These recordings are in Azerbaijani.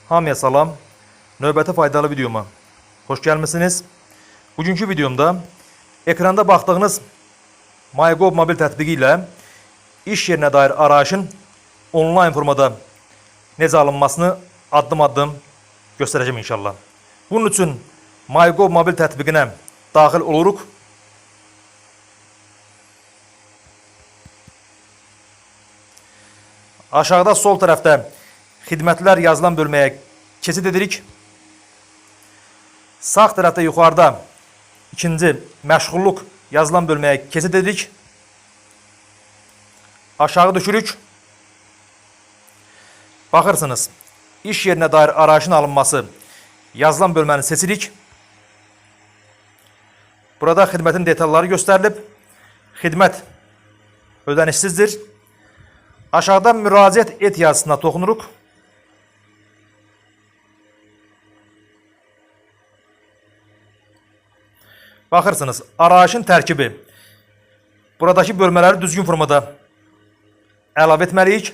Hamıya salam. Növbəti faydalı videoma xoş gəlmisiniz. Bugünkü videomda ekranda baxdığınız MyGov mobil tətbiqi ilə iş yerinə dair arayışın onlayn formada necə alınmasını addım-addım göstərəcəm inşallah. Bunun üçün MyGov mobil tətbiqinə daxil oluruq. Aşağıda sol tərəfdə xidmətlər yazılan bölməyə keçid edirik. Sağ tərəfdə yuxarıda ikinci məşğulluq yazılan bölməyə keçid edirik. Aşağı düşürük. Baxırsınız, iş yerinə dair arayışın alınması yazılan bölməni seçirik. Burada xidmətin detalları göstərilib. Xidmət ödənişsizdir. Aşağıda müraciət et yazısına toxunuruq. Baxırsınız, arayışın tərkibi. Buradakı bölmələri düzgün formada əlavə etməliyik.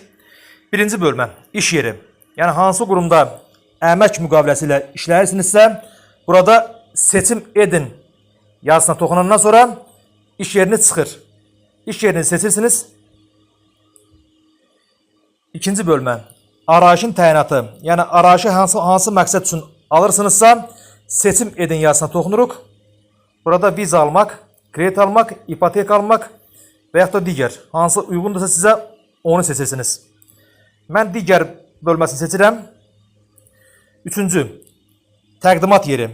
Birinci bölmə, iş yeri. Yəni hansı qurumda əmək müqaviləsi ilə işləyirsinizsə, burada seçim edin yazısına toxunandan sonra iş yerini çıxır. İş yerini seçirsiniz. İkinci bölmə, arayışın təyinatı. Yəni arayışı hansı məqsəd üçün alırsınızsa, seçim edin yazısına toxunuruq. Burada viza almaq, kredit almaq, ipoteka almaq və yaxud da digər hansı uyğundursa sizə onu seçirsiniz. Mən digər bölməsini seçirəm. Üçüncü, təqdimat yeri.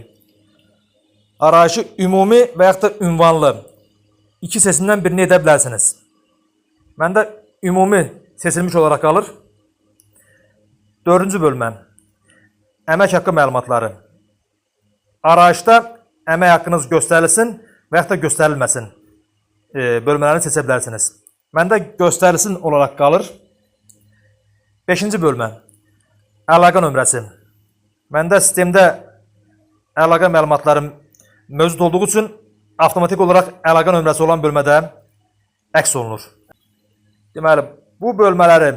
Arayışı ümumi və yaxud da ünvanlı iki seçimdən birini edə bilərsiniz. Məndə ümumi seçilmiş olaraq qalır. Dördüncü bölmə, əmək haqqı məlumatları. Arayışda əmək haqqınız göstərilsin və yaxud da göstərilməsin bölmələrini seçə bilərsiniz. Məndə göstərilsin olaraq qalır. Beşinci bölmə, əlaqə nömrəsi. Məndə sistemdə əlaqə məlumatlarım mövcud olduğu üçün avtomatik olaraq əlaqə nömrəsi olan bölmədə əks olunur. Deməli, bu bölmələri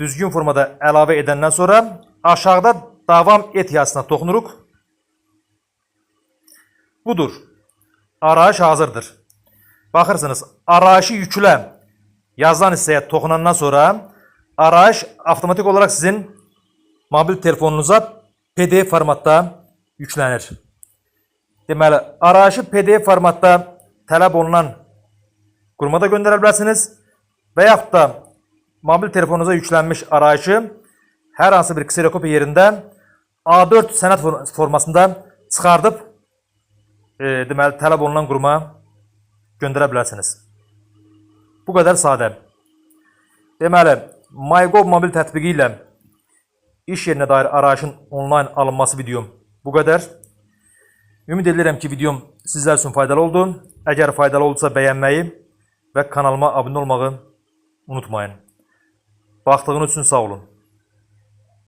düzgün formada əlavə edəndən sonra aşağıda davam et yazısına toxunuruq. Budur. Arayış hazırdır. Baxırsınız, arayışı yüklə yazılan hissəyə toxunandan sonra arayış avtomatik olaraq sizin mobil telefonunuza PDF formatda yüklənir. Deməli, arayışı PDF formatda tələb olunan quruma da göndərə bilərsiniz və yaxud da mobil telefonunuza yüklənmiş arayışı hər hansı bir kserokopiya yerində A4 sənəd formasında çıxardıb deməli tələb olunan quruma göndərə bilərsiniz. Bu qədər sadə. Deməli, MyGov mobil tətbiqi ilə iş yerinə dair arayışın onlayn alınması videom bu qədər. Ümid edirəm ki, videom sizlər üçün faydalı oldu. Əgər faydalı oldusa bəyənməyi və kanalıma abunə olmağı unutmayın. Baxdığınız üçün sağ olun.